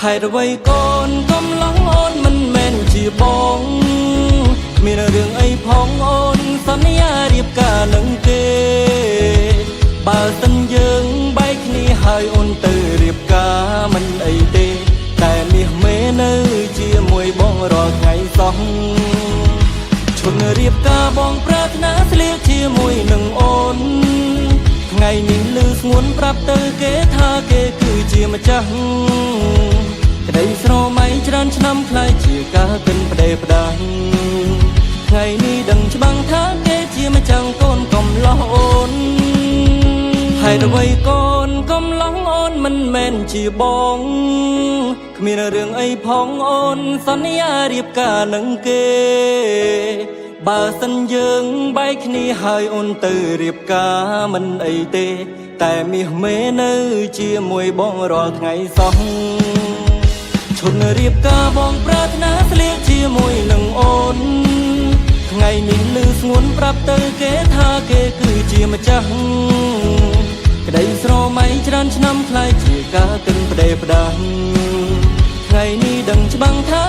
ហេតុអ្វីកូនកំឡុងអូនមិនមែនជាបងគ្មានរឿងអីផងអូនសន្យារៀបការនឹងគេបើសិនយើងបែកគ្នាហើយអូនទៅរៀបការមិនអីទេ តែមាសមេនៅជាមួយបងរាល់ថ្ងៃសោះឈុនរៀបការបងប្រាថ្នាស្លៀកជាមួយនឹងអូន ថ្ងៃនេះលឺស្ងួនប្រាប់ទៅគេថាគេគឺជាម្ចាស់ក្តីស្រមៃច្រើនឆ្នាំក្លាយជាការកិនផ្ដេផ្ដាំថ្ងៃនេះដឹងច្បាស់ថាគេជាម្ចាស់កូនកំឡោះអូនហេតុអ្វីកូនកំឡោះអូនមិនមែនជាបងគ្មានរឿងអីផងអូនសន្យារៀបការនឹងគេ បើសិនយើងបែកគ្នាហើយអូនទៅរៀបការមិនអីទេ តែមាសមេនៅជាមួយបងរាល់ថ្ងៃសោះឈុនរៀបការបងប្រាថ្នាស្លៀកជាមួយនឹងអូន ថ្ងៃនេះលឺស្ងួនប្រាប់ទៅគេថាគេគឺជាម្ចាស់ក្តីស្រមៃច្រើនឆ្នាំក្លាយជាការកិនផ្ដេផ្ដាំថ្ងៃនេះដឹងច្បាស់ថា